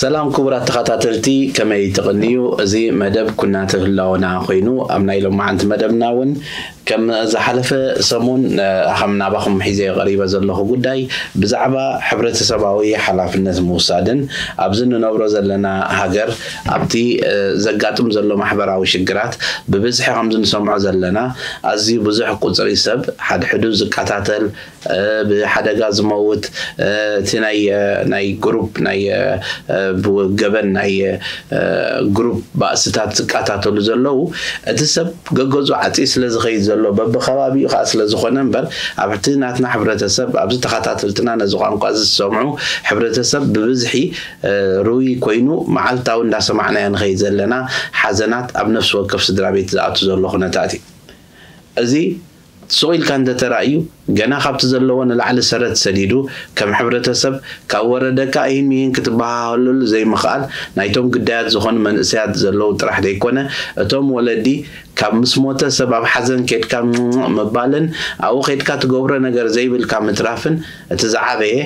ሰላም ክቡራት ተኸታተልቲ፣ ከመይ ትቕንዩ? እዚ መደብ ኩናት ህላወና ኮይኑ፣ ኣብ ናይ ሎማዓንቲ መደብና እውን ከም ዝሓለፈ ሰሙን፣ እ፣ ከም ናባኹም ሒዘ ቀሪበ ዘለኹ ጉዳይ ብዛዕባ ሕብረተሰባዊ ሓላፍነት ምውሳድን ኣብዚ እንነብሮ ዘለና ሃገር ኣብቲ፣ እ፣ ዘጋጥም ዘሎ ማሕበራዊ ሽግራት ብብዝሒ ከምዚ ንሰምዖ ዘለና ኣዝዩ ብዙሕ ቁጽሪ ሰብ ሓድሕዱ ዝቀታተል፣ እ፣ ብሓደጋ ዝመውት፣ እ፣ እቲ ናይ፣ እ፣ ናይ ግሩፕ ናይ፣ እ፣ እ፣ ብገበን ናይ፣ እ፣ ግሩፕ ባእስታት ዝቀታተሉ ዘለዉ፣ እቲ ሰብ ገገዙ ዓጽዩ ስለ ዝኸይድ ዘሎ፣ በብኸባቢኡ ከኣ ስለ ዝኾነ እምበር፣ ኣብቲ ናትና ሕብረተሰብ፣ ኣብዚ ተኸታተልትና ነዚ ቋንቋ እዚ ዝሰምዑ ሕብረተሰብ ብብዝሒ፣ እ፣ ርኡይ ኮይኑ መዓልታዊ እንዳሰማዕናዮ ንኸይድ ዘለና ሓዘናት ኣብ ነፍሲ ወከፍ ስድራ ቤት ዝኣቱ ዘሎ ኩነታት እዩ። እዚ ስቕ ኢልካ እንተተራእዩ፣ ገና ካብቲ ዘለዎ ንላዕሊ ሰረት ሰዲዱ፣ ከም ሕብረተሰብ ካብ ወረደካ እሂን ምሂን ክትበሃሃለሉ ዘይምኽኣል ናይቶም ግዳያት ዝኾኑ መንእሰያት ዘለዉ ጥራሕ ዘይኮነ፣ እቶም ወለዲ ካብ ምስ ሞተ ሰብ ኣብ ሓዘን ኬድካ ምባልን ኣብኡ ኬድካ ትገብሮ ነገር ዘይብልካ ምትራፍን እቲ ዝዓበየ፣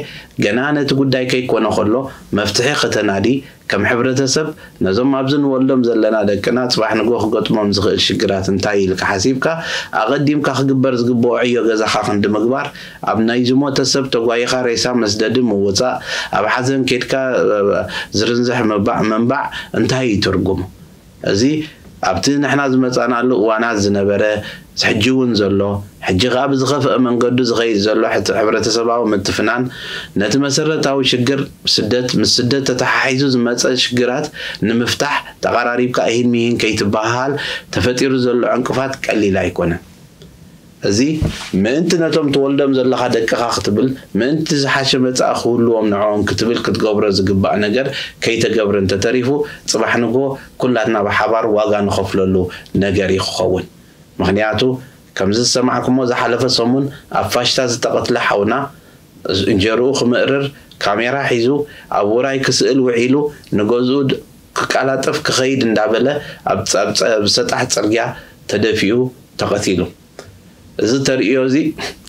ገና ነቲ ጉዳይ ከይኮነ ከሎ መፍትሒ ከተናዲ፣ ከም ሕብረተሰብ ነዞም ኣብዚ ንወልዶም ዘለና ደቅና ጽባሕ ንግሆ ክገጥሞም ዝኽእል ሽግራት እንታይ ኢልካ ሓሲብካ፣ ኣቐዲምካ ክግበር ዝግብኦ ዕዮ ገዛኻ ክንዲ ምግባር፣ ኣብ ናይ ዝሞተ ሰብ ተጓይኻ ሬሳ መስደዲ ምውጻእ፣ ኣብ ሓዘን ኬድካ፣ እ፣ ዝርንዝሕ ምባዕ ምንባዕ እንታይ እዩ ትርጉሙ? እዚ ኣብቲ ንሕና ዝመጻናሉ እዋናት ዝነበረ፣ ሕጂ እውን ዘሎ፣ ሕጂ ከኣ ብዝኸፍአ መንገዱ ዝኸይድ ዘሎ ሕት-፣ ሕብረተሰባዊ ምትፍናን፣ ነቲ መሰረታዊ ሽግር ስደት፣ ምስ ስደት ተተሓሒዙ ዝመጸ ሽግራት ንምፍታሕ ተቐራሪብካ እሂን ምሂን ከይትበሃሃል ተፈጢሩ ዘሎ ዕንቅፋት ቀሊል ኣይኮነን። እዚ ምእንቲ ነቶም ትወልዶም ዘለኻ ደቅኻ ክትብል፣ ምእንቲ ዝሓሸ መጻኢ ክህልዎም ንዕኦም ክትብል ክትገብሮ ዝግባእ ነገር ከይተገብረ እንተተሪፉ፣ ጽባሕ ንግሆ ኩላትና ብሓባር ዋጋ ንኸፍለሉ ነገር እዩ ክኸውን። ምኽንያቱ፣ ከምዚ ዝሰማዕኩሞ ዝሓለፈ ሰሙን ኣብ ፋሽታ ዝተቐትለ ሓውና፣ እንጀርኡ ክምእርር ካሜራ ሒዙ ኣብ ውራይ ክስእል ውዒሉ ንገዝኡ ድ-፣ ክቀላጠፍ ክኸይድ እንዳበለ ኣብ ጸ-፣ ኣብ ጸ-፣ ኣብ ሰጣሕ ጽርግያ ተደፊኡ ተቐቲሉ። እዚ ተርእዮ እዚ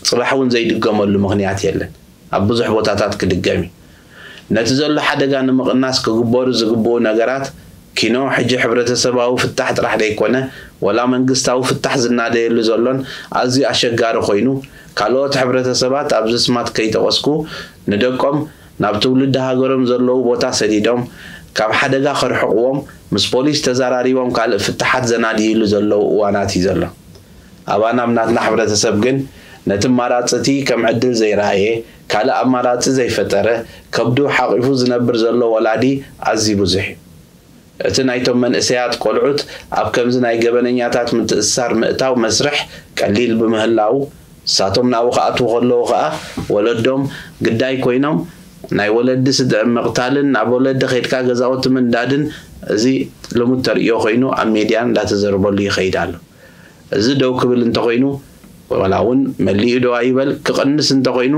ጽባሕ እውን ዘይድገመሉ ምኽንያት የለን። ኣብ ብዙሕ ቦታታት ክድገም እዩ። ነቲ ዘሎ ሓደጋ ንምቕናስ ክግበሩ ዝግብኡ ነገራት ኪኖ ሕጂ ሕብረተሰባዊ ፍታሕ ጥራሕ ዘይኮነ፣ ወላ መንግስታዊ ፍታሕ ዝናደየሉ ዘሎን ኣዝዩ ኣሸጋሪ ኮይኑ፣ ካልኦት ሕብረተሰባት ኣብዚ ስማት ከይጠቐስኩ ንደቆም ናብ ትውልዲ ሃገሮም ዘለዉ ቦታ ሰዲዶም ካብ ሓደጋ ከርሕቕዎም ምስ ፖሊስ ተዘራሪቦም ካልእ ፍታሓት ዘናድይሉ ዘለዉ እዋናት እዩ ዘሎ። ኣባና ኣብ ናትና ሕብረተሰብ ግን ነቲ ኣማራጺ እቲ ከም ዕድል ዘይረኣየ፣ ካልእ ኣማራጺ ዘይፈጠረ፣ ከብዱ ሓቒፉ ዝነብር ዘሎ ወላዲ ኣዝዩ ብዙሕ እዩ። እቲ ናይቶም መንእሰያት ቆልዑት ኣብ ከምዚ ናይ ገበነኛታት ምትእስሳር ምእታው መስርሕ ቀሊል ብምህላዉ፣ ንሳቶም ናብኡ ክኣትዉ ከለዉ ከኣ ወለዶም ግዳይ ኮይኖም ናይ ወለዲ ስድ-፣ ምቕታልን ኣብ ወለዲ ከይድካ ገዛውቲ ምንዳድን እዚ ልሙድ ተርእዮ ኮይኑ ኣብ ሜድያን እንዳተዘርበሉ ይኸይድ ኣሎ። እዚ ደው ክብል እንተኾይኑ፣ ዋላ እውን መሊኡ ደው ኣይበል፣ ክቕንስ እንተኾይኑ፣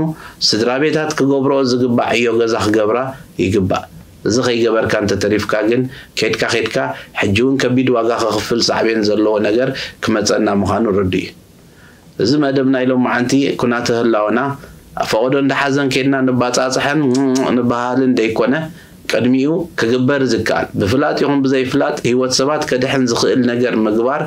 ስድራ ቤታት ክገብርኦ ዝግባእ ዕዮ ገዛ ክገብራ ይግባእ። እዚ ከይገበርካ እንተተሪፍካ ግን፣ ኬድካ ኬድካ ሕጂ እውን ከቢድ ዋጋ ከኽፍል ሳዕቤን ዘለዎ ነገር ክመጸና ምዃኑ ርዱእ እዩ። እዚ መደብ ናይ ሎማዓንቲ ኩናተ ህላወና፣ ፈቐዶ እንዳ ሓዘን ኬድና ንባጻጽሐን ንበሃልን ደይኮነ፣ ቅድሚኡ ክግበር ዝከኣል፣ ብፍላጥ ይኹን ብዘይፍላጥ ህይወት ሰባት ከድሕን ዝኽእል ነገር ምግባር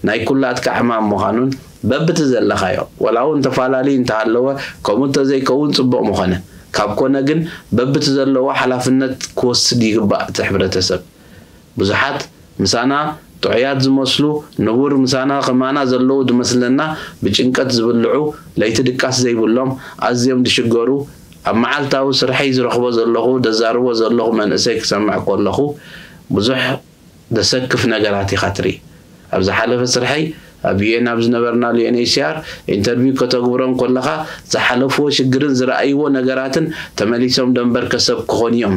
ናይ ኩላትካ ዕማም ምዃኑን፣ በብቲ ዘለኻዮ፣ ወላ እውን ተፋላሊ እንተሃለወ፣ ከምኡ እንተዘይከውን ጽቡቕ ምኾነ፣ ካብ ኮነ ግን በብቲ ዘለዎ ሓላፍነት ክወስድ ይግባእ እቲ ሕብረተሰብ። ብዙሓት ምሳና ጥዑያት ዝመስሉ፣ ንቡር ምሳና ከማና ዘለዉ ዝመስለና፣ ብጭንቀት ዝብልዑ፣ ለይቲ ድቃስ ዘይብሎም፣ ኣዝዮም ዝሽገሩ፣ ኣብ መዓልታዊ ስርሐይ ዝረኽቦ ዘለኹ፣ ዘዛርቦ ዘለኹ መንእሰይ ክሰምዕ ከለኹ፣ ብዙሕ ዘሰክፍ ነገራት ኢኻ ትርኢ። ኣብ ዝሓለፈ ስርሐይ፣ ኣብ ዩ ኤን ኣብ ዝነበርናሉ ዩ ኤን ኤች ሲ ኣር ኢንተርቪው ከተግብሮም ከለኻ፣ ዝሓለፍዎ ሽግርን ዝረኣይዎ ነገራትን ተመሊሶም ደንበርከ ሰብ ክኾኑ እዮም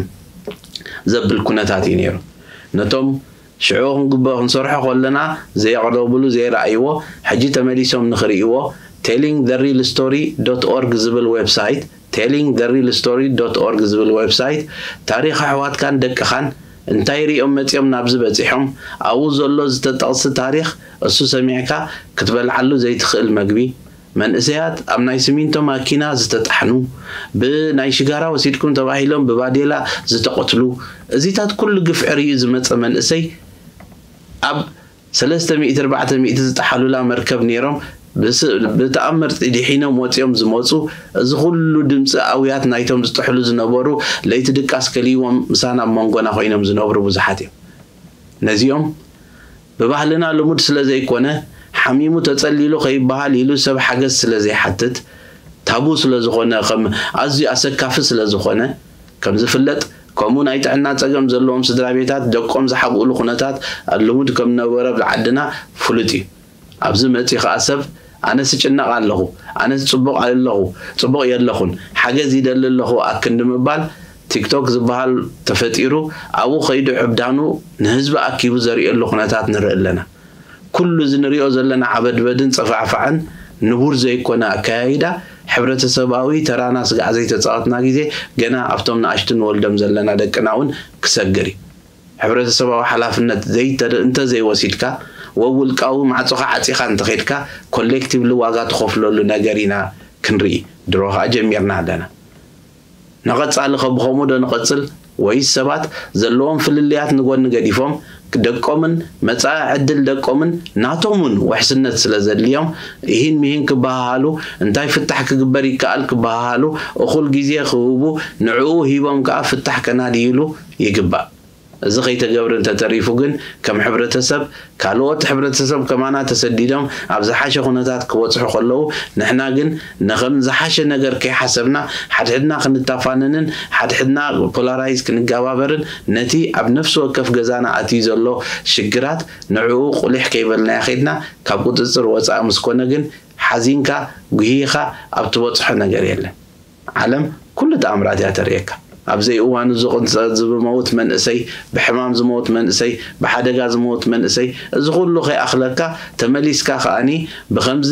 ዘብል ኩነታት እዩ ነይሩ። ነቶም ሽዑ ክንግበ-፣ ክንሰርሖ ከለና ዘየቕረብሉ፣ ዘየረኣይዎ፣ ሕጂ ተመሊሶም ንኽርእይዎ፣ ቴሊንግ ዘ ሪል ስቶሪ ዶት ኦርግ ዝብል ዌብሳይት፣ ቴሊንግ ዘ ሪል ስቶሪ ዶት ኦርግ ዝብል ዌብሳይት፣ ታሪኽ ኣሕዋትካን ደቅኻን፣ እንታይ ሪኦም መጺኦም ናብዚ በጺሖም፣ ኣብኡ ዘሎ ዝተጠቕሲ ታሪኽ፣ እሱ ሰሚዕካ ክትበልዓሉ ዘይትኽእል መግቢ፣ መንእሰያት ኣብ ናይ ሲሚንቶ ማኪና ዝተጣሕኑ፣ ብናይ ሽጋራ ወሲድኩም ተባሂሎም ብባዴላ ዝተቐትሉ፣ እዚታት ኩሉ ግፍዒ ርእዩ ዝመጸ መንእሰይ ኣብ ሰለስተ ሚእቲ ኣርባዕተ ሚእቲ ዝጠሓሉላ መርከብ ነይሮም ብስ-፣ ብተኣምር ድሒኖም ወጺኦም ዝመጹ፣ እዚ ኩሉ ድምጺ ኣውያት ናይቶም ዝጥሕሉ ዝነበሩ፣ ለይቲ ድቃስ ከልይዎም ምሳና ኣብ መንጎና ኮይኖም ዝነብሩ ብዙሓት እዮም። ነዚኦም ብባህልና ልሙድ ስለ ዘይኮነ፣ ሓሚሙ ተጸሊሉ ከይበሃል ኢሉ ሰብ ሓገዝ ስለ ዘይሓትት፣ ታቡ ስለ ዝኾነ፣ ከም ኣዝዩ ኣሰካፊ ስለ ዝኾነ፣ ከም ዝፍለጥ፣ ከምኡ ናይ ጥዕና ጸገም ዘለዎም ስድራ ቤታት ደቆም ዝሓብኡሉ ኩነታት ልሙድ ከም ነበረ ኣብ ዓድና ፍሉጥ እዩ። ኣብዚ መጺ ከኣ ሰብ፣ "ኣነስ እጭነቕ ኣለኹ፣ ኣነስ ጽቡቕ ኣለኹ፣ ጽቡቕ የለኹን፣ ሓገዝ ይደሊ ኣለኹ" ኣክንዲ ምባል፣ ቲክቶክ ዝበሃል ተፈጢሩ፣ ኣብኡ ከይዱ ዕብዳኑ ንህዝቢ ኣኪቡ ዘርእየሉ ኩነታት ንርኢ ኣለና። ኩሉ እዚ ንሪኦ ዘለና ዓበድበድን ጸፋዕፋዕን ንቡር ዘይኮነ ኣከያይዳ፣ ሕብረተሰባዊ ተራና ስጋዕ ዘይተጻወትና ግዜ፣ ገና ኣብቶም ንኣሽቱ ንወልዶም ዘለና ደቅና እውን ክሰግር እዩ። ሕብረተሰባዊ ሓላፍነት ዘይተ-፣ እንተዘይወሲድካ፣ ወይ ውልቃዊ ማዕጾኻ ዓጺኻ እንተኸድካ፣ ኮሌክቲቭሊ ዋጋ ትኸፍለሉ ነገር ኢና ክንርኢ። ድሮ ኸኣ ጀሚርና ኣለና። ንቐጻሊ ኸ ብኸምኡ ዶ ንቐጽል? ወይስ ሰባት ዘለዎም ፍልልያት ንጎኒ ገዲፎም፣ ደቆምን መጻኢ ዕድል ደቆምን ናቶምን ውሕስነት ስለ ዘድልዮም፣ ኢሂን ሚሂን ክበሃሃሉ፣ እንታይ ፍታሕ ክግበር ይከኣል ክበሃሃሉ፣ እኹል ግዜ ክህቡ፣ ንዕኡ ሂቦም ከኣ ፍታሕ ከናድይሉ ይግባእ። እዚ ከይተገብረ እንተተሪፉ ግን፣ ከም ሕብረተሰብ፣ ካልኦት ሕብረተሰብ ከማና ተሰዲዶም ኣብ ዝሓሸ ኩነታት ክበጽሑ ከለዉ፣ ንሕና ግን ንኸም ዝሓሸ ነገር ከይሓሰብና፣ ሓድሕድና ክንተፋነንን ሓድሕድና ፖላራይዝ ክንገባበርን፣ ነቲ ኣብ ነፍሲ ወከፍ ገዛና ኣትዩ ዘሎ ሽግራት ንዕኡ ቁሊሕ ከይበልናዮ ኸይድና፣ ካብ ቁጽጽር ወጻኢ ምስ ኮነ ግን፣ ሓዚንካ፣ ጉሂኻ ኣብ ትበጽሖ ነገር የለን። ዓለም ኩሉ ተኣምራት እያ ተርእየካ። ኣብ ዘይእዋኑ ዝቕንጸ-፣ ዝመውት መንእሰይ፣ ብሕማም ዝመውት መንእሰይ፣ ብሓደጋ ዝመውት መንእሰይ፣ እዚ ኩሉ ከይኣኽለካ፣ ተመሊስካ ከኣኒ ብኸምዚ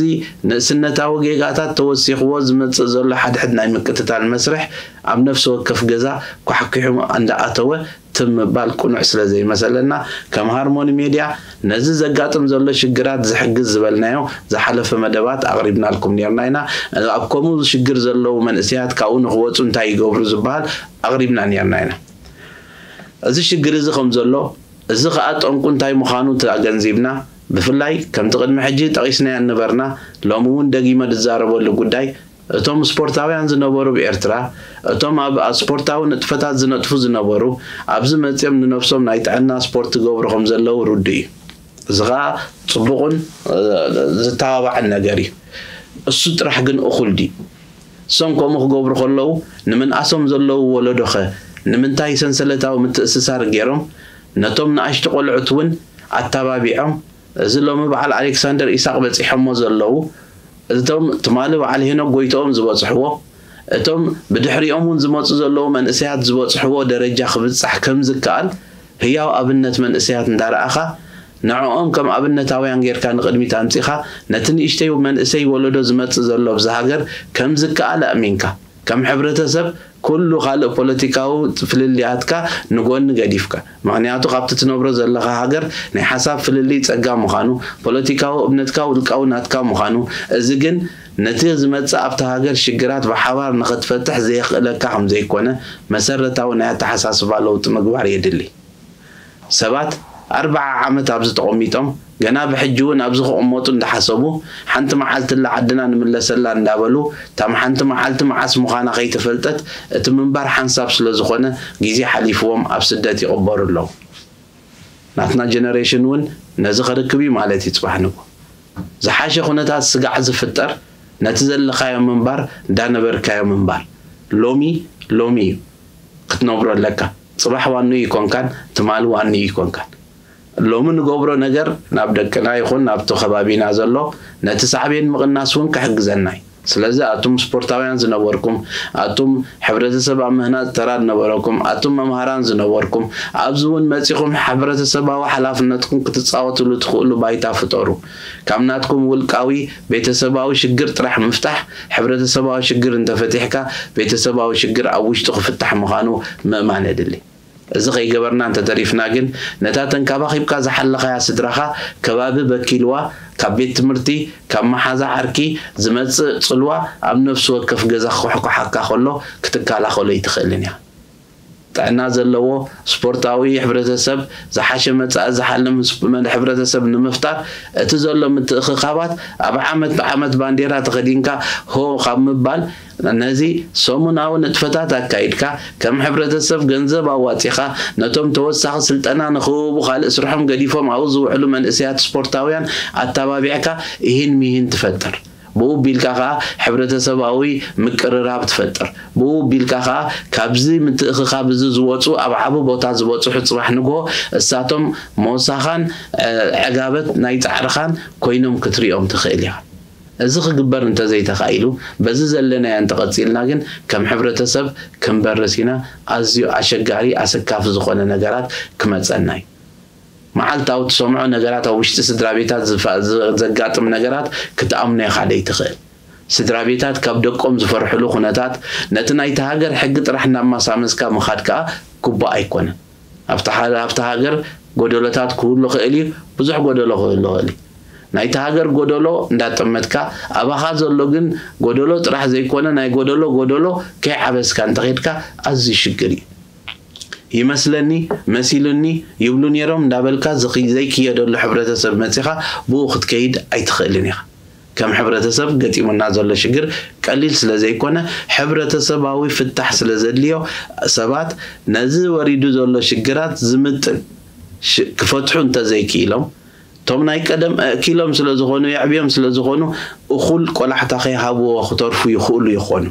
ንእስነታዊ ጌጋታት ተወሲኽዎ ዝመጽእ ዘሎ ሓድሕድ ናይ ምቅትታል መስርሕ ኣብ ነፍሲ ወከፍ ገዛ ኳሕኲሑ እንዳኣተወ ትም ምባል ቅኑዕ ስለ ዘይመሰለና፣ ከም ሃርሞኒ ሜድያ ነዚ ዘጋጥም ዘሎ ሽግራት ዝሕግዝ ዝበልናዮ ዝሓለፈ መደባት ኣቕሪብናልኩም ኔርና ኢና። ኣብ ከምኡ ሽግር ዘለዉ መንእሰያት ካብኡ ንኽወጹ እንታይ ይገብሩ ዝበሃል ኣቕሪብና ኔርና ኢና። እዚ ሽግር እዚ ከም ዘሎ፣ እዚ ኸኣ ጠንቁ እንታይ ምዃኑ ተገንዚብና፣ ብፍላይ ከምቲ ቅድሚ ሕጂ ጠቒስናዮ ነበርና፣ ሎሚ እውን ደጊመ ዝዛረበሉ ጉዳይ፣ እቶም ስፖርታውያን ዝነበሩ ኣብ ኤርትራ፣ እቶም ኣብ፣ ኣብ ስፖርታዊ ንጥፈታት ዝነጥፉ ዝነበሩ፣ ኣብዚ መጺኦም ንነብሶም ናይ ጥዕና ስፖርት ዝገብሩ ከም ዘለዉ ርዱእ እዩ። እዚ ኸኣ ጽቡቕን፣ እ፣ ዝተባባዕን ነገር እዩ። እሱ ጥራሕ ግን እኹል ድዩ? እሶም ከምኡ ክገብሩ ከለዉ፣ ንምንኣሶም ዘለዉ ወለዶኸ ንምንታይ ሰንሰለታዊ ምትእስሳር ገይሮም ነቶም ንኣሽቱ ቆልዑት እውን ኣተባቢዖም፣ እዚ ሎሚ በዓል ኣሌክሳንደር ኢሳቕ በጺሖሞ ዘለዉ፣ እቶም ትማሊ በዓል ሄኖክ ጎይትኦም ዝበጽሕዎ፣ እቶም ብድሕሪኦም እውን ዝመጹ ዘለዉ መንእሰያት ዝበጽሕዎ ደረጃ ክብጻሕ ከም ዝከኣል ህያው ኣብነት መንእሰያት እንዳረኣኻ፣ ንዕኦም ከም ኣብነታውያን ጌርካ ንቕድሚት ኣምጺኻ፣ ነቲ ንእሽተይ መንእሰይ ወለዶ ዝመጽእ ዘሎ ኣብዛ ሃገር ከም ዝከኣል ኣእሚንካ፣ ከም ሕብረተሰብ ኩሉ ካልእ ፖለቲካዊ ፍልልያትካ ንጎኒ ገዲፍካ፣ ምኽንያቱ ካብቲ ትነብሮ ዘለኻ ሃገር ናይ ሓሳብ ፍልልይ ጸጋ ምዃኑ፣ ፖለቲካዊ እምነትካ ውልቃዊ ናትካ ምዃኑ፣ እዚ ግን ነቲ ዝመጽእ ኣብታ ሃገር ሽግራት ብሓባር ንኽትፈትሕ ዘየኽእለካ ከም ዘይኮነ መሰረታዊ ናይ ኣተሓሳስባ ለውጢ ምግባር የድሊ። ሰባት ኣርብዓ ዓመት ኣብዚ ተቐሚጦም፣ ገና ብሕጂ እውን ኣብዚ ክቕመጡ እንዳሓሰቡ፣ ሓንቲ መዓልቲ ኣላ ዓድና ንምለሰላ እንዳበሉ፣ እታ ሓንቲ መዓልቲ መዓስ ምዃና ከይተፈልጠት፣ እቲ ምንባር ሓንሳብ ስለ ዝኾነ፣ ግዜ ሓሊፍዎም ኣብ ስደት ይቕበሩ ኣለዉ። ናትና ጀነሬሽን እውን ነዚ ክርክብ እዩ ማለት እዩ ጽባሕ ንግሆ። ዝሓሸ ኩነታት ስጋዕ ዝፍጠር ነቲ ዘለኻዮ ምንባር እንዳነበርካዮ ምንባር። ሎሚ ሎሚ እዩ ክትነብሮ ኣለካ። ጽባሕ ዋንኡ ይኮንካን ትማሊ ዋንኡ ይኮንካን። ሎሚ ንገብሮ ነገር ናብ ደቅና ይኹን ናብቲ ከባቢና ዘሎ ነቲ ሳዕቤን ምቕናስ እውን ክሕግዘና እዩ። ስለዚ ኣቱም ስፖርታውያን ዝነበርኩም፣ ኣቱም ሕብረተሰብ ኣብ ምህናጽ ተራ ዝነበረኩም፣ ኣቱም መምሃራን ዝነበርኩም፣ ኣብዚ እውን መጺኹም ሕብረተሰባዊ ሓላፍነትኩም ክትጻወትሉ ትኽእሉ ባይታ ፍጠሩ። ካብ ናትኩም ውልቃዊ ቤተሰባዊ ሽግር ጥራሕ ምፍታሕ፣ ሕብረተሰባዊ ሽግር እንተፈቲሕካ፣ ቤተሰባዊ ሽግር ኣብ ውሽጡ ክፍታሕ ምዃኑ ምእማን የድሊ። እዚ ከይገበርና እንተተሪፍና ግን፣ ነታ ተንካባኺብካ ዝሓለኻያ ስድራኻ ከባቢ በኪልዋ፣ ካብ ቤት ትምህርቲ፣ ካብ መሓዛ ዓርኪ ዝመጽእ ጽልዋ ኣብ ነፍሲ ወከፍ ገዛ ክኳሕኳሓካ ከሎ ክትከላኸሎ ኣይትኽእልን እያ። ጥዕና ዘለዎ ስፖርታዊ ሕብረተሰብ፣ ዝሓሸ መጻኢ ዝሓልም ስፕ-፣ መ-፣ ሕብረተሰብ ንምፍጣር እቲ ዘሎ ምትእኽኻባት ኣብ ዓመት ብዓመት ባንዴራ ተኸዲንካ ሆ ካብ ምባል ነዚ ሰሙናዊ ንጥፈታት ኣካይድካ ከም ሕብረተሰብ ገንዘብ ኣዋጺኻ ነቶም ተወሳኺ ስልጠና ንኽህቡ ካልእ ስርሖም ገዲፎም ኣብኡ ዝውዕሉ መንእሰያት ስፖርታውያን ኣተባቢዕካ ኢሂን ሚሂን ትፈጥር። ብኡ ቢልካ ከኣ ሕብረተሰባዊ ምቅርራብ ትፈጥር። ብኡ ቢልካ ከኣ ካብዚ ምትእኽኻብ እዚ ዝወጹ ኣብ ዓቢ ቦታ ዝበጽሑ ጽባሕ ንግሆ እሳቶም ሞሳኻን ዐ-፣ ዕጋበት ናይ ጻዕርኻን ኮይኖም ክትሪኦም ትኽእል ኢኻ። እዚ ክግበር እንተዘይተኻኢሉ በዚ ዘለናዮ እንተቐጺልና ግን ከም ሕብረተሰብ ክንበርስ ኢና። ኣዝዩ ኣሸጋሪ ኣሰካፊ ዝኾነ ነገራት ክመጸና እዩ። መዓልታዊ ትሰምዖ ነገራት ኣብ ውሽጢ ስድራ ቤታት ዝፋ-፣ ዝ-፣ ዘጋጥም ነገራት ክትኣምኖ ኢኻ ደይትኽእል። ስድራ ቤታት ካብ ደቆም ዝፈርሕሉ ኩነታት ነቲ ናይቲ ሃገር ሕጊ ጥራሕ እናማሳመስካ ምኻድ ከኣ ግቡእ ኣይኮነን። ኣብቲ ሓደ ኣብቲ ሃገር ጎደሎታት ክህሉ ኽእል እዩ፣ ብዙሕ ጎደሎ ክህሉ ኽእል እዩ። ናይቲ ሃገር ጎደሎ እንዳጠመትካ ኣባኻ ዘሎ ግን ጎደሎ ጥራሕ ዘይኮነ ናይ ጎደሎ ጎደሎ ከይዓበስካ እንተኸድካ ኣዝዩ ሽግር እዩ። ይመስለኒ፣ መሲሉኒ፣ ይብሉ ነይሮም እንዳበልካ ዝኺ-፣ ዘይክየደሉ ሕብረተሰብ መጺኻ ብኡ ክትከይድ ኣይትኽእልን ኢኻ። ከም ሕብረተሰብ ገጢሙና ዘሎ ሽግር ቀሊል ስለ ዘይኮነ ሕብረተሰባዊ ፍታሕ ስለ ዘድልዮ ሰባት ነዚ ወሪዱ ዘሎ ሽግራት ዝምጥን ሽ-፣ ክፈትሑ እንተዘይክኢሎም እቶም ናይ ቀደም ኣእኪሎም ስለ ዝኾኑ የዕብዮም ስለ ዝኾኑ እኹል ቆላሕታ ከይሃብዎ ክተርፉ ይኽእሉ ይኾኑ።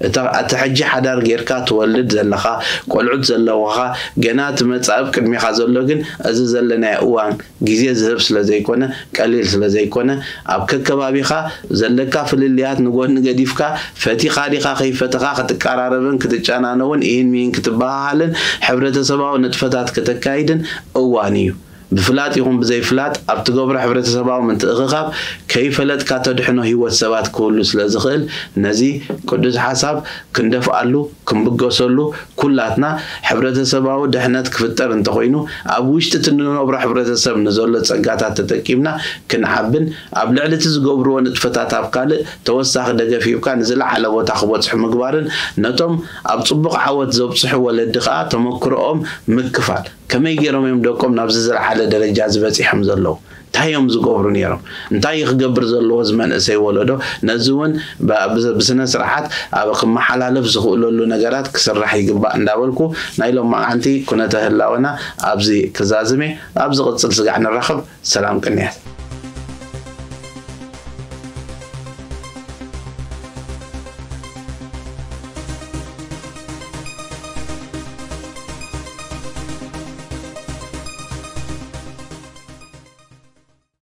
እታ እቲ ሕጂ ሓዳር ጌርካ ትወልድ ዘለኻ ቆልዑት ዘለውኻ ገና እቲ መጻኢ ኣብ ቅድሜኻ ዘሎ ግን እዚ ዘለናዮ እዋን ግዜ ዝህብ ስለ ዘይኮነ ቀሊል ስለ ዘይኮነ ኣብ ከከባቢኻ ዘለካ ፍልልያት ንጎኒ ገዲፍካ ፈቲኻ ዲኻ ከይፈተኻ ክትቀራረብን ክትጨናነውን ኢሂን ሚሂን ክትበሃሃልን ሕብረተሰባዊ ንጥፈታት ከተካይድን እዋን እዩ። ብፍላጥ ይኹን ብዘይፍላጥ ኣብ ትገብሮ ሕብረተሰባዊ ምትእኽኻብ ከይፈለጥካ ተድሕኖ ህይወት ሰባት ክህሉ ስለ ዝኽእል ነዚ ቅዱስ ሓሳብ ክንደፍኣሉ ክንብገሰሉ ኩላትና ሕብረተሰባዊ ድሕነት ክፍጠር እንተኾይኑ ኣብ ውሽጢ እቲ እንነብሮ ሕብረተሰብ ንዘሎ ጸጋታት ተጠቂምና ክንዓብን ኣብ ልዕሊ እቲ ዝገብርዎ ንጥፈታት ኣብ ካልእ ተወሳኺ ደገፍ ሂብካ ንዝለዓለ ቦታ ክበጽሑ ምግባርን ነቶም ኣብ ጽቡቕ ዓወት ዘብጽሑ ወለዲ ከኣ ተመክሮኦም ምክፋል። ከመይ ገይሮም እዮም ደቆም ናብዚ ዝለዓለ ደረጃ ዝበጺሖም ዘለዉ? እንታይ እዮም ዝገብሩ ነይሮም? እንታይ እዩ ክገብር ዘለዎ እዚ መንእሰይ ወለዶ? ነዚ እውን ብ-፣ ብ-፣ ብስነ ስርዓት ኣብ ክመሓላለፍ ዝኽእለሉ ነገራት ክስራሕ ይግባእ እንዳበልኩ ናይ ሎማዓንቲ ኩነተ ህላወና ኣብዚ ክዛዝም እየ። ኣብ ዝቕጽል ስጋዕ ንራኸብ። ሰላም ቅንያት።